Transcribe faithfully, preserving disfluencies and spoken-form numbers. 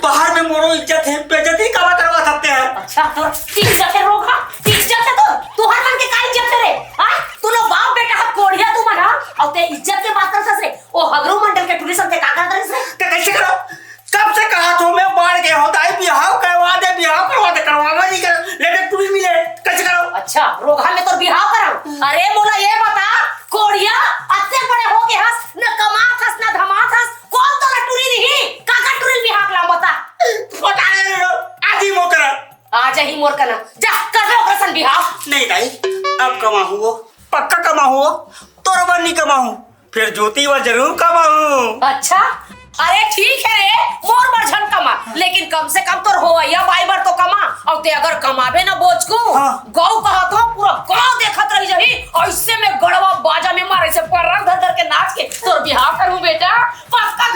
बाहर में मोरो इज्जत हे, बेइज्जती काबर करवा सकते हैं? अच्छा, तोर इज्जत हे रोगहा, इज्जत हे तोर, तुहर मन के का इज्जत हे रे? हाँ, तू लोग बाप बेटा हा कोढ़िया तू मन हा, अउ ते इज्जत के बात करत हस रे। ओ हगरू मंडल के टूरी संग ते का करत रहिस रे? ते कैसे करो? कब से कहा थो मैं बाढ़ गए हो, दाई बिहाव करवा दे, बिहाव करवा दे, करवावा नहीं कर, लेकिन टूरी मिले, कैसे करो? अच्छा, रोगहा में तोर बिहाव कराऊं? अरे मोला ये बता, कोढ़िया, अत्ते बड़े हो गए हस, न कमात हस, न धमात हस, कोन तोला टूरी दिही? काकर टूरी बिहाव ला बता। पता नहीं रे, आज ही मोकरा। आ जाही मोर कना। जा, कर ले ओकर सन बिहाव। नहीं दाई, अब कमाहूं वो, पक्का कमाहूं वो, तोर बर नहीं कमाहूं, फिर ज्योति बर जरूर कमाहूं। अच्छा, अरे ठीक हे रे, मोर बर झन कमा, लेकिन कम से कम तोर होवइया बाई बर तो कमा। अउ ते अगर कमाबे ना बोचकू, हाँ। गऊ कहत हो, पूरा गांव देखत रहि जाही, अइसे में गड़वा बाजा में मारे से पर्रा धर धर के नाच के तोर बिहाव करूं बेटा, पक्का।